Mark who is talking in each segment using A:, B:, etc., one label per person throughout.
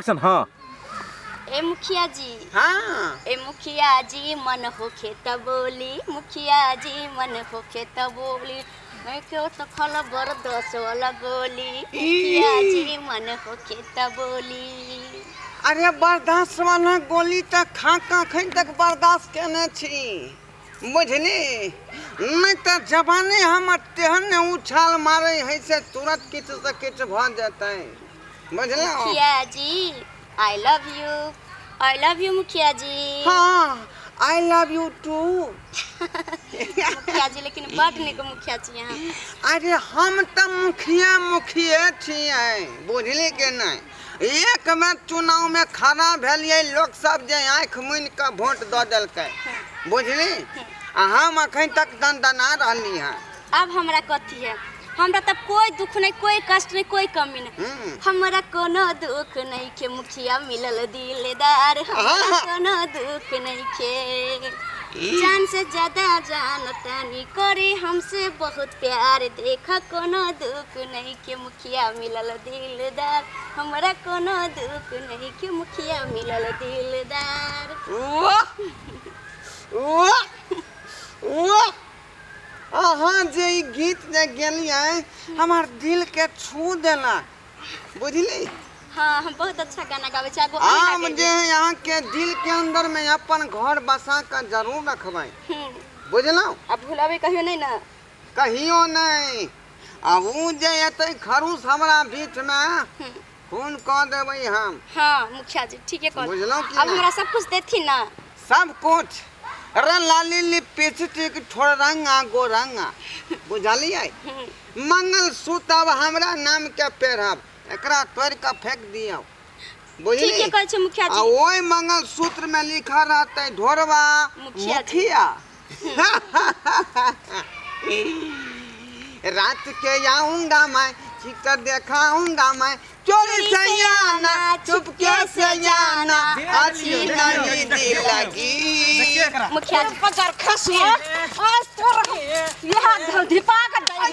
A: Action. हाँ।
B: ए मुखिया जी।
C: हाँ।
B: ए मुखिया जी मन होखे त बोली, मुखिया जी मन होखे त बोली, मैं क्यों तो खल बर दस वाला गोली, मुखिया जी मन होखे त बोली।
C: अरे बर्दाश्त वाला गोली तऽ खा कऽ अखन तक बर्दाश्त केने छी, बुझली? नहि तऽ जवानी हमर तेहन ने उछाल मारै है से तुरंत किछु से किछु भऽ जेतै, बुझलहुँ?
B: मुखिया जी I love you, I love you मुखिया जी।
C: हाँ, I love you two.
B: मुखिया जी लेकिन बड नीक मुखिया छी अहाँ।
C: अरे हम तऽ मुखिया मुखिए छियै, बुझली कि नहि? एक बेर चुनावमे खड़ा भेलियै, लोक सब जे आँखि मुनि कऽ वोट दऽ देलकै, बुझली? आ हम अखन तक दनदना रहली हँ।
B: अब हमरा कथी है, हमरा तब कोई दुख नहीं, कोई कष्ट नहीं, कोई कमी नहीं। हमरा कोनो दुख नहीं के मुखिया मिलल दिलदार, हमरा कोनो दुख नहीं के, जान से ज्यादा जानतानी करे हमसे बहुत प्यार, देखा कोनो दुख नहीं के मुखिया मिलल दिलदार, हमरा कोनो दुख नहीं के मुखिया मिलल दिलदार।
C: वाह वाह वाह, अहाँ जे ई गीत जे गेलियै हमर दिल के छू देलक, बुझली?
B: हाँ, हम बहुत अच्छा गाना गाबै छी। आगू अहाँ
C: हम
B: गाबै।
C: जे अहाँ के दिल के अंदर में अपन घर बसा कऽ जरूर रखबै, बुझलहुँ?
B: अब भुलाबै कहियो नहीं ना?
C: कहियो नहीं। आ उ जे एतै खरूस हमरा बीच में खून कऽ देबै हम।
B: हाँ मुखिया जी ठीके कहल।
C: बुझलहुँ कि
B: अब
C: नहि?
B: हमरा सब कुछ देथिन ना?
C: सब कुछ। अरे लाली लिपस्टिक ठोरंगा गोरंगा, बुझलियै? मंगलसूत्र अब हमरा नाम के पेरब, एकरा तोड़ि कऽ फेंक दियौ, बुझली?
B: ठीके कहै छै मुखिया
C: आ
B: जी।
C: ओहि मंगलसूत्र में लिखल रहतै ढोरबा
B: मुखिया जी।
C: मुखिया। रात के आऊंगा मैं, चिकर देखाऊंगा मैं, चोरी से आना चुपके से जाना, अच्छी नहीं दिल लगी।
B: मुखिया जी
D: बजर खसुआ आज तोर यहाँ धिपा के दई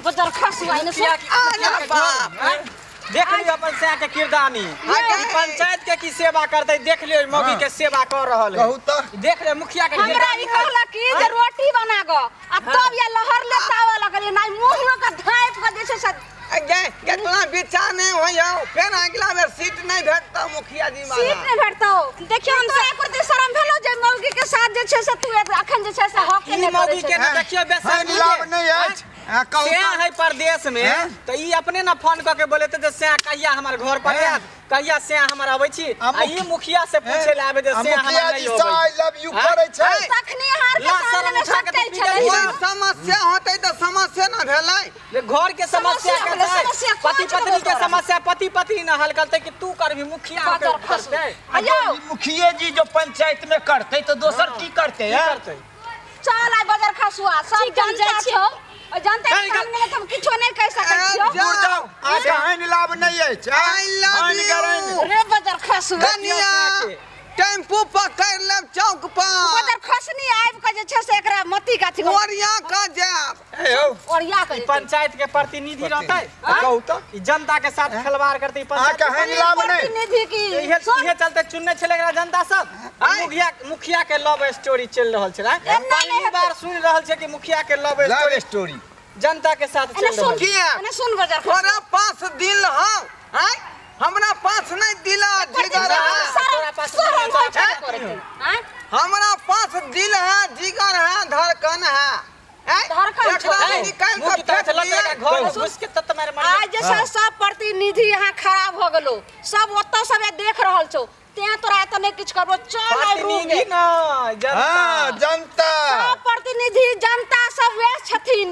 D: बजर खसुआ ने
E: मुखिया के
C: अरे बाप।
E: देख लियो अपन सया के किरदानी।
C: हाँ।
E: ई पंचायत के की सेवा करते, देख लियो मौगी के सेवा कर रहल है।
F: कहू तऽ।
E: देख ले मुखिया के
D: हमरा
E: किरदानी।
D: ई कहला कि जे रोटी बना गो आ तब ये लहर ले तावा लगल नहीं मुंह में के धाइप के जे छै से।
C: गे गे तोरा विचार नहीं होय हौ, फेर अगिला बेर सीट नहीं भेटतौ मुखिया जी
D: सीट
C: वाला।
D: नहीं भेटतौ।
B: देखियौ
D: हम तो एको दिन शरम भेलो जे मौगी के साथ जे छै से तू अखन जे छै से हक
E: ई
D: नहि
E: मौगी
D: करै
E: के
D: छै।
E: ने देखियो बेसर्मी
F: लाभ
E: के।
F: नहीं अछि। हाँ, कहू
E: सया
F: तऽ।
E: है परदेश में
F: हैं?
E: तऽ ई अपने ना फोन कऽ के बोलेते जे सया कहिया हमर घर पर आयत, कहिया सया हमर अबै छी।
F: आ
E: आ ई मुखिया से पूछे ले आबे जे
F: आ
E: सया
F: मुखिया
E: हमर
F: जी
E: नहीं
F: से
E: अबै।
F: I love you
E: हाँ?
F: करै छै।
D: तखनी हार के
E: ला शरम
D: सामने में
E: उठा के
D: सटल
E: तऽ
D: छलै।
E: पी
C: कोई समस्या होतै तऽ समस्या ना भेलै।
E: जे घर के समस्या
D: समस्या
E: के
D: भेलै,
E: छै,
D: समस्या
E: पति
D: कोन चीज
E: पत्नी के
D: तोरा?
E: समस्या पति पत्नी न हल करतै कि तू करबी मुखिया
D: बजर
E: के
D: खसु।
E: करतै?
D: अयौ।
G: मुखिये जी जो पंचायत में करते तो दोसर की करते
E: की
G: हैं?
E: करतै?
D: चल आइ बजर खसुआ सब
B: ठीक, हम
D: जनता
B: जाइ छी।
D: छौ, ओहि जनता के
E: निकल।
D: सामने में हम किछो नहि कहि सकै छियौ।
F: दूर जाउ, अहाँके हानि लाभ नहीं अछि।
C: I love
F: हानि
C: you.
F: गरैन।
D: रे बजर खसुआ।
C: कनिया टेम्पू पकड़ लेब चौक पर।
D: बजर खसनी आबि कऽ जे छै से एकरा मती गाछी
C: ओरिया कऽ जायब।
F: ए हौ,
D: ओरिया कऽ
E: ई
D: जेतै।
E: पंचायत के प्रतिनिधि रहतै,
F: कहू तऽ।
E: ई जनता के साथ खिलवाड़ करतै ई
F: अहाँके
E: पंचायत।
F: हानि लाभ नहीं।
D: प्रतिनिधि की
E: इहे
D: सुन,
E: इहे चलते चुनने छलै एकरा जनता सब। मुखिया मुखिया के लव स्टोरी चलि रहल छलै।
D: एना नहि
E: पहिली
D: हेतै।
E: बार सुनि रहल छै कि मुखिया के लव
F: लव
E: स्टोरी
F: स्टोरी
E: जनता के साथ
D: एने
E: चलि
D: सुन,
E: रहल छै।
C: किया?
D: एने सुन बजर खसुआ।
C: तोरा पास दिल हौ, आँय? हमरा पास नहीं दिल है, जिगर है।
E: तोरा पास
D: शरम होइ छै
E: हैं?
D: तोरा आँय?
C: हमरा पास दिल है, जिगर है, धड़कन है। आँय?
D: धड़कन छौ।
C: एकरा
E: ए,
C: निकालि
E: मुँह
C: कऽ
E: की तरफ
C: फेंक
E: से लग
C: दियै।
E: जाएगा, घर में घुस के तत मारे मारे।
D: आइ जे छै सब प्रतिनिधि यहाँ खराब हो गेलो, सब ओतऽ सब देख रहल छौ, तें तोरा एतऽ नहि किछु करबो। चल आइ रूम
E: प्रतिनिधि
D: में।
E: न जनता।
F: हाँ, जनता।
D: सब प्रतिनिधि जनता सब वएह छथिन।